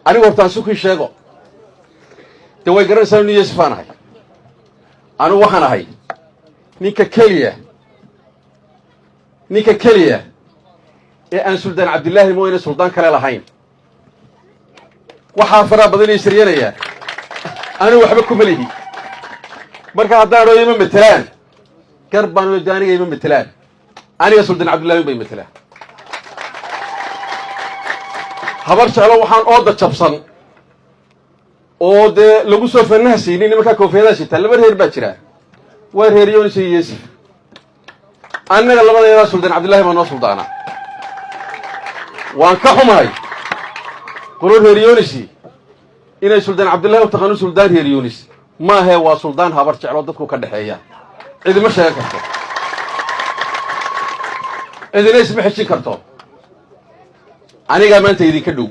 Anigu hortaan sukii sheego, dee way garanaysaa inu Yesifaan ahay. Anigu waxaan ahay ninka keliya ee aan Suldaan Cabdillaahi mooyane suldaan kale lahayn. Waxaa faraha badan ii saryanayaa, anigu waxba kuma lihi. Marka haddaan odho ima matelaan, gar baan de, aniga ima matelaan. Aniga Suldaan Cabdillahi un bay matelaan. Habar Jeclo waxaan ooda jabsan oo dee lagu soo fanahsaynin nimankaa koofiyadaha sitaa. Laba reer baa jira, waa reer Yonis iyo Yesif. Annaga labadeedaa Suldaan Cabdillahi baa noo suldaana. Waan ka xumahay qolo reer Yonisi inay Suldaan Cabdillahi u taqaano suldaan reer Yonis. Maahee, waa suldaan Habar Jeclo, dadku ka dhexeeya. Cidima sheegan karto, cidina isma xejin karto. Anigaa maanta idinka dhow,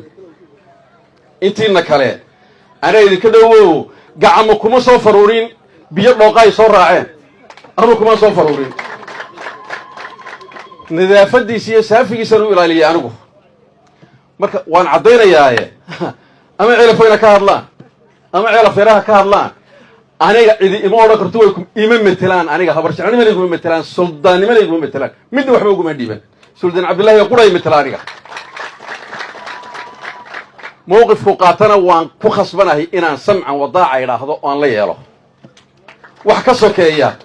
intiina kale anaa idinka dhowo. Gacamo kuma soo faruurin, biyo dhooqa ay soo raaceen anu kuma soo faruurin. Nadaafadiisa iyo saafigiisaan u ilaaliyay anigu. Marka waan caddaynayaaye, ama ceelafoyna ka hadlaan ama ceelafeeraha ka hadlaan, aniga cidi ima odhan karto way ima metelaan. Aniga Habar Jeclonimana iguma metelaan, suldaannimana iguma metelaan, midna waxba uguma dhiiban. Suldaan Cabdillahi qura metela. Aniga mawqifku qaatana waan ku khasbanahay inaan samcan wadaaca idhaahdo oo aan la yeelo. Wax ka sokeeya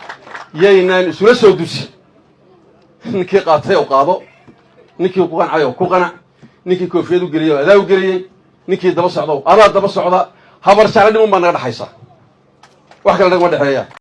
yaynaan isula soo dusi. Ninkii qaatay oo qaado, ninkii ku qancay oo ku qanac, ninkii koofiyad u geliyay oo adaa u geliyey, ninkii daba socda adaa daba socda. Habar Jeclo dhiman baa naga dhexaysa, wax kale nagama dhexeeya.